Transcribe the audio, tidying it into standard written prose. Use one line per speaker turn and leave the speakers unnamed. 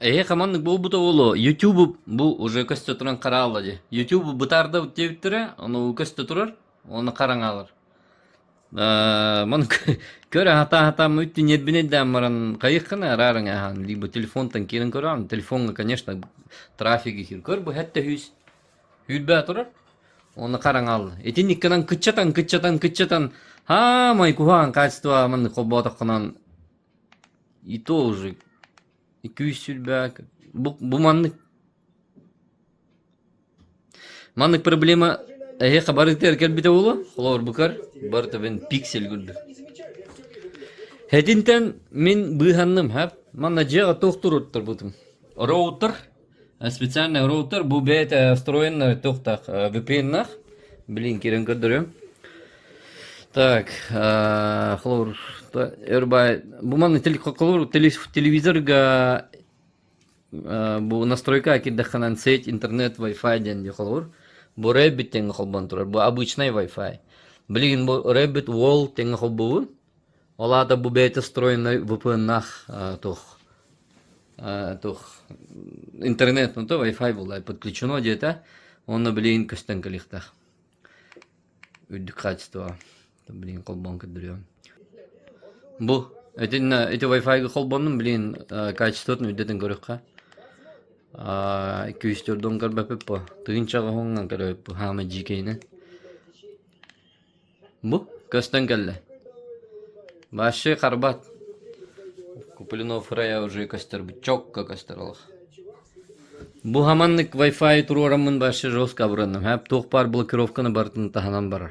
Эһиэхэ маннык буолбута буолуо, Ютубу бу уже көстө туран хараалла дии. Ютубу бытаардабыт диэбиттэрэ, ону көстө турар, уонна хараҥаалар. Маны көр аһатаа-аһатаам үттүн ньиэрбинэйдээн баран хайыаххына араарыҥ аһаан либо телефонтан киирэн көрөҕүн, телефоҥҥа, конечно, трафик иһир. Көр бу хэттэ сүүс сүүрбэ турар, уонна хараҥаалла. Итинник гынан кыччатан, кыччатан, кыччатан, хаамай куһаҕан качество маннык холбоотоххунан и то уже 200 бу, бу маннык маннык проблема эһиэхэ барытыгар кэлбитэ буолуо холобур букар барыта бин пиксель курдук Этинтэн мин быыһанным хэп манна дьиэҕэ туох туруттарбытым роутер специальный роутер бу бэйэтэ встроенный туохтаах VPN-наах блин киирэн көрдөрүөм так холобур өр баай бу манна холобур телевизорга бу настройка кирдэххинэн сеть интернет Wi-Fi диэн дии холобур бу Rabbit тэҥҥэ холбоон турар бу обычный Wi-Fi билигин бу Rabbit Wall тэҥҥэ холбуубун ол аата бу бэйэтэ встроенный VPN-наах туох туох интернет ну то Wi-Fi буолла подключено диэтэ онно билигин көстөн кэлиэхтээх үрдүк качество билигин холбоон көрдөрүөм бу итиннэ ити Wi-Fi-га холбоннум билигин качествотун үрдэтин көрүөххэ 204 көрбөппүт бу тыһыынчаҕа уһуҥҥан көрөбүт хаама дьиикэйинэн Бу көстөн кэллэ. Вообще харбат. Куплинов рая уже көстөр, чокко көстөр олох. Бу хаманнык Wi-Fi туруораммын вообще жестко абыранным. Хэп туох баар блокировканы барытын таһынан барар.